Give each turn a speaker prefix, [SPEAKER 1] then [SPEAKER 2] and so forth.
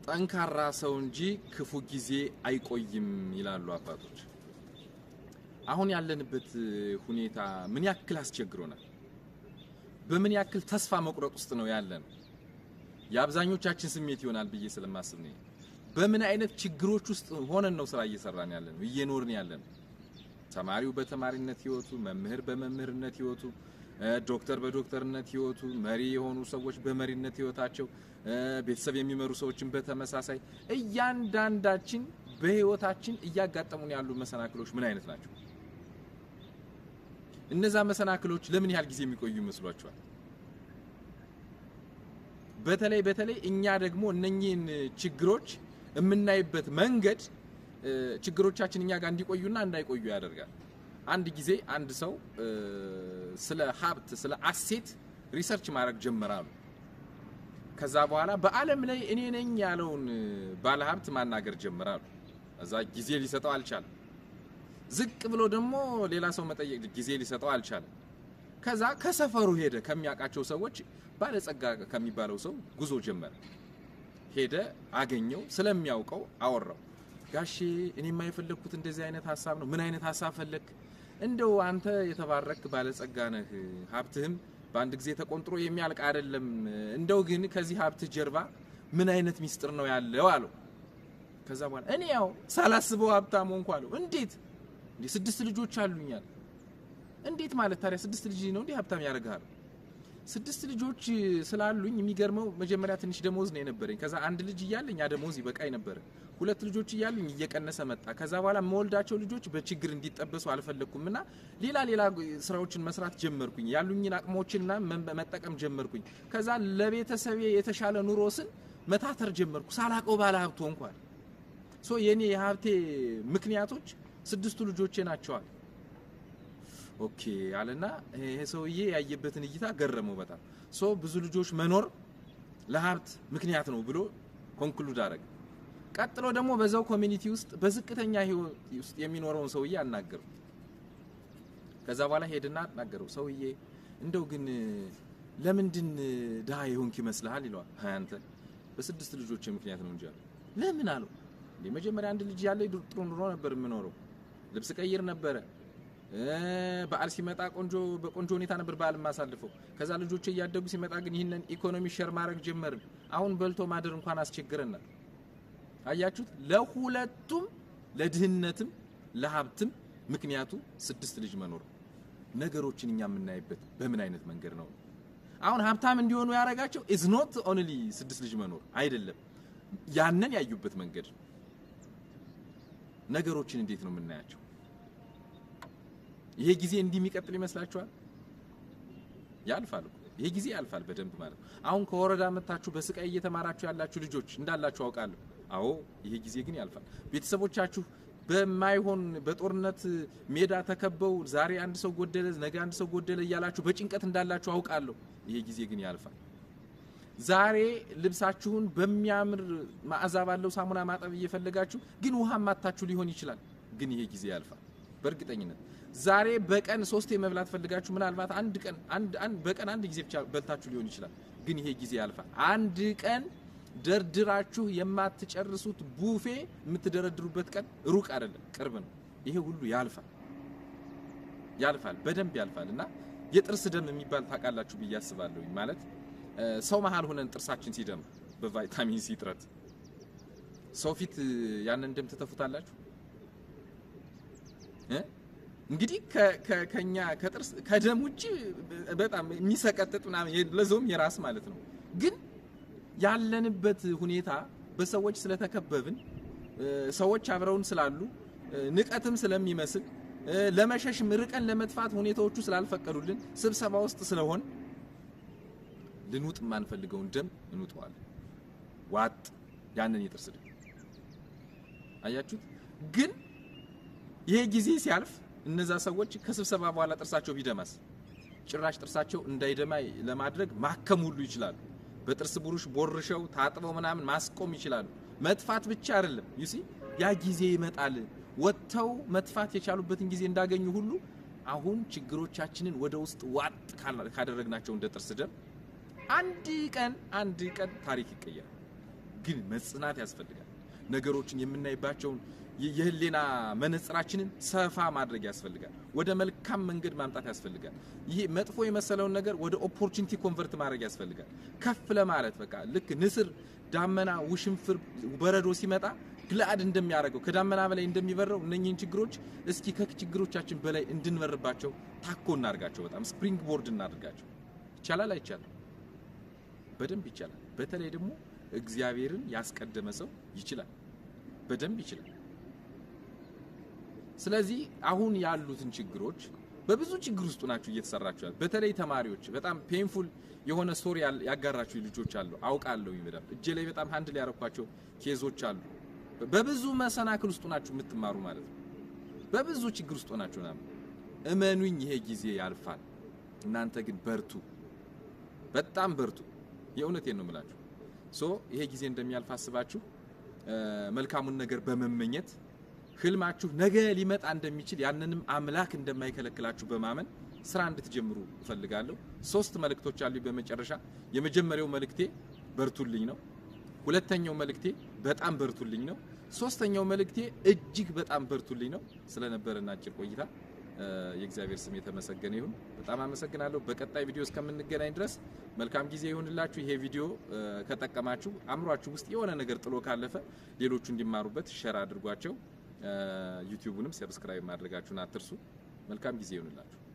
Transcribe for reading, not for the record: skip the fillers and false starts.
[SPEAKER 1] ጠንካራ ሰው እንጂ ክፉ ጊዜ አይቆይም ይላሉ አባቶች። አሁን ያለንበት ሁኔታ ምን ያክል አስቸግሮናል? በምን ያክል ተስፋ መቁረጥ ውስጥ ነው ያለነው? የአብዛኞቻችን ስሜት ይሆናል ብዬ ስለማስብ ነው። በምን አይነት ችግሮች ውስጥ ሆነን ነው ስራ እየሰራን ያለነው፣ እየኖርን ያለነው? ተማሪው በተማሪነት ህይወቱ፣ መምህር በመምህርነት ህይወቱ፣ ዶክተር በዶክተርነት ህይወቱ፣ መሪ የሆኑ ሰዎች በመሪነት ህይወታቸው፣ ቤተሰብ የሚመሩ ሰዎችን በተመሳሳይ፣ እያንዳንዳችን በህይወታችን እያጋጠሙን ያሉ መሰናክሎች ምን አይነት ናቸው? እነዛ መሰናክሎች ለምን ያህል ጊዜ የሚቆዩ ይመስሏችኋል? በተለይ በተለይ እኛ ደግሞ እነኚህን ችግሮች የምናይበት መንገድ ችግሮቻችን እኛ ጋር እንዲቆዩና እንዳይቆዩ ያደርጋል። አንድ ጊዜ አንድ ሰው ስለ ሀብት፣ ስለ asset research ማድረግ ጀመረ አሉ። ከዛ በኋላ በዓለም ላይ እኔ ነኝ ያለውን ባለሀብት ማናገር ጀመረ አሉ። እዛ ጊዜ ሊሰጠው አልቻለም። ዝቅ ብሎ ደግሞ ሌላ ሰው መጠየቅ፣ ጊዜ ሊሰጠው አልቻለም። ከዛ ከሰፈሩ ሄደ፣ ከሚያውቃቸው ሰዎች ባለጸጋ ከሚባለው ሰው ጉዞ ጀመረ። ሄደ፣ አገኘው፣ ስለሚያውቀው አወራው። "ጋሼ፣ እኔማ የፈለግኩት እንደዚህ አይነት ሀሳብ ነው።" "ምን አይነት ሀሳብ ፈለግክ?" "እንደው አንተ የተባረክ ባለጸጋ ነህ፣ ሀብትህም በአንድ ጊዜ ተቆንጥሮ የሚያልቅ አይደለም። እንደው ግን ከዚህ ሀብትህ ጀርባ ምን አይነት ሚስጥር ነው ያለው?" አለው። ከዛ በኋላ "እኔ ያው ሳላስበው ሀብታም ሆንኩ" አለው። "እንዴት?" "እንዴ፣ ስድስት ልጆች አሉኝ" አለ። "እንዴት ማለት? ታዲያ ስድስት ልጅ ነው እንዴ ሀብታም ያደርግሃል?" "ስድስት ልጆች ስላሉኝ፣ የሚገርመው መጀመሪያ ትንሽ ደሞዝ ነው የነበረኝ። ከዛ አንድ ልጅ እያለኝ ያ ደሞዝ ይበቃኝ ነበረ። ሁለት ልጆች እያሉኝ እየቀነሰ መጣ። ከዛ በኋላ የምወልዳቸው ልጆች በችግር እንዲጠበሱ አልፈለግኩም እና ሌላ ሌላ ስራዎችን መስራት ጀመርኩኝ። ያሉኝን አቅሞችና መጠቀም ጀመርኩኝ። ከዛ ለቤተሰቤ የተሻለ ኑሮ ስል መታተር ጀመርኩ። ሳላቀው ባለ ሀብት ሆንኩ" አለ። "So የኔ የሀብቴ ምክንያቶች ስድስቱ ልጆቼ ናቸው" አለ። "Okay" አለና ይሄ ሰውዬ ያየበትን እይታ ገረመው በጣም። So ብዙ ልጆች መኖር ለሀብት ምክንያት ነው ብሎ conclude አደረገ። ቀጥሎ ደግሞ በዛው community ውስጥ በዝቅተኛ ህይወት ውስጥ የሚኖረውን ሰውዬ አናገረው። ከዛ በኋላ ሄድና አናገረው። "ሰውዬ፣ እንደው ግን ለምንድን ድሃ የሆንክ ይመስልሃል?" ይለዋል። "አይ አንተ፣ በስድስት ልጆች ምክንያት ነው እንጂ" አለ። "ለምን?" አለው። "እንዴ፣ መጀመሪያ አንድ ልጅ እያለ ጥሩ ኑሮ ነበር የምኖረው። ልብስ ቀይር ነበረ። በዓል ሲመጣ ቆንጆ በቆንጆ ሁኔታ ነበር በዓል የማሳልፈው። ከዛ ልጆቼ እያደጉ ሲመጣ ግን ይህንን ኢኮኖሚ share ማድረግ ጀመርን። አሁን በልቶ ማደር እንኳን አስቸግረናል።" አያችሁት? ለሁለቱም፣ ለድህነትም ለሀብትም ምክንያቱ ስድስት ልጅ መኖር። ነገሮችን እኛ የምናይበት በምን አይነት መንገድ ነው? አሁን ሀብታም እንዲሆኑ ያደረጋቸው is not only ስድስት ልጅ መኖር አይደለም፣ ያንን ያዩበት መንገድ ነው። ነገሮችን እንዴት ነው የምናያቸው? ይሄ ጊዜ እንዲህ የሚቀጥል ይመስላችኋል? ያልፋል እኮ፣ ይሄ ጊዜ ያልፋል በደንብ ማለት ነው። አሁን ከወረዳ መጥታችሁ በስቃይ እየተማራችሁ ያላችሁ ልጆች እንዳላችሁ አውቃለሁ። አዎ፣ ይሄ ጊዜ ግን ያልፋል። ቤተሰቦቻችሁ በማይሆን በጦርነት ሜዳ ተከበው ዛሬ አንድ ሰው ጎደለ፣ ነገ አንድ ሰው ጎደለ እያላችሁ በጭንቀት እንዳላችሁ አውቃለሁ። ይሄ ጊዜ ግን ያልፋል። ዛሬ ልብሳችሁን በሚያምር መዓዛ ባለው ሳሙና ማጠብ እየፈለጋችሁ ግን ውሃ አጥታችሁ ሊሆን ይችላል። ግን ይሄ ጊዜ ያልፋል በእርግጠኝነት። ዛሬ በቀን ሶስቴ መብላት ፈልጋችሁ ምናልባት አንድ ቀን አንድ አንድ በቀን አንድ ጊዜ ብቻ በልታችሁ ሊሆን ይችላል። ግን ይሄ ጊዜ ያልፋል። አንድ ቀን ደርድራችሁ የማትጨርሱት ቡፌ የምትደረድሩበት ቀን ሩቅ አይደለም፣ ቅርብ ነው። ይሄ ሁሉ ያልፋል፣ ያልፋል፣ በደንብ ያልፋል። እና የጥርስ ደም የሚባል ታውቃላችሁ ብዬ አስባለሁኝ። ማለት ሰው መሀል ሆነን ጥርሳችን ሲደማ በ vitamin C እጥረት ሰው ፊት ያንን ደም ትተፉታላችሁ እ? እንግዲህ ከኛ ከጥርስ ከደም ውጪ በጣም የሚሰቀጥጥ ምናምን፣ ለዛውም የራስ ማለት ነው። ግን ያለንበት ሁኔታ በሰዎች ስለተከበብን፣ ሰዎች አብረውን ስላሉ፣ ንቀትም ስለሚመስል፣ ለመሸሽም ርቀን ለመጥፋት ሁኔታዎቹ ስላልፈቀዱልን፣ ስብሰባ ውስጥ ስለሆን ልንውጥ የማንፈልገውን ደም እንውጠዋለን። ዋጥ ያንን የጥርስ ደም አያችሁት። ግን ይሄ ጊዜ ሲያልፍ እነዛ ሰዎች ከስብሰባ በኋላ ጥርሳቸው ቢደማስ? ጭራሽ ጥርሳቸው እንዳይደማ ለማድረግ ማከም ሁሉ ይችላሉ። በጥርስ ብሩሽ ቦርሸው ታጥበው ምናምን ማስቆም ይችላሉ። መጥፋት ብቻ አይደለም። You see፣ ያ ጊዜ ይመጣል። ወጥተው መጥፋት የቻሉበትን ጊዜ እንዳገኙ ሁሉ አሁን ችግሮቻችንን ወደ ውስጥ ዋጥ ካደረግናቸው እንደ ጥርስ ደም አንድ ቀን፣ አንድ ቀን ታሪክ ይቀየራል። ግን መጽናት ያስፈልጋል። ነገሮችን የምናይባቸውን የህሊና መነጽራችንን ሰፋ ማድረግ ያስፈልጋል። ወደ መልካም መንገድ ማምጣት ያስፈልጋል። ይሄ መጥፎ የመሰለውን ነገር ወደ opportunity convert ማድረግ ያስፈልጋል። ከፍ ለማለት በቃ ልክ ንስር ዳመና፣ ውሽንፍር፣ በረዶ ሲመጣ glide እንደሚያደርገው፣ ከዳመና በላይ እንደሚበረው፣ እነኚህን ችግሮች እስኪ ከችግሮቻችን በላይ እንድንበርባቸው ታኮ እናድርጋቸው። በጣም springboard እናድርጋቸው። ይቻላል አይቻልም? በደንብ ይቻላል። በተለይ ደግሞ እግዚአብሔርን ያስቀደመ ሰው ይችላል፣ በደንብ ይችላል። ስለዚህ አሁን ያሉትን ችግሮች፣ በብዙ ችግር ውስጥ ናችሁ እየተሰራችሁ ያለ፣ በተለይ ተማሪዎች በጣም painful የሆነ story ያጋራችሁ ልጆች አሉ፣ አውቃለሁ። በደንብ እጄ ላይ በጣም handle ያረኳቸው case ኦች አሉ። በብዙ መሰናክል ውስጥ ናችሁ የምትማሩ ማለት ነው። በብዙ ችግር ውስጥ ሆናችሁ ምናምን፣ እመኑኝ ይሄ ጊዜ ያልፋል። እናንተ ግን በርቱ፣ በጣም በርቱ። የእውነቴን ነው የምላችሁ። So ይሄ ጊዜ እንደሚያልፍ አስባችሁ፣ መልካሙን ነገር በመመኘት፣ ህልማችሁ ነገ ሊመጣ እንደሚችል፣ ያንንም አምላክ እንደማይከለክላችሁ በማመን ስራ እንድትጀምሩ እፈልጋለሁ። ሶስት መልእክቶች አሉ በመጨረሻ። የመጀመሪያው መልእክቴ በርቱልኝ ነው። ሁለተኛው መልእክቴ በጣም በርቱልኝ ነው። ሶስተኛው መልእክቴ እጅግ በጣም በርቱልኝ ነው። ስለነበረን አጭር ቆይታ የእግዚአብሔር ስም የተመሰገነ ይሁን። በጣም አመሰግናለሁ። በቀጣይ ቪዲዮ እስከምንገናኝ ድረስ መልካም ጊዜ ይሁንላችሁ። ይሄ ቪዲዮ ከጠቀማችሁ፣ አእምሯችሁ ውስጥ የሆነ ነገር ጥሎ ካለፈ ሌሎቹ እንዲማሩበት share አድርጓቸው። YouTube ኡንም subscribe ማድረጋችሁን አትርሱ። መልካም ጊዜ ይሁንላችሁ።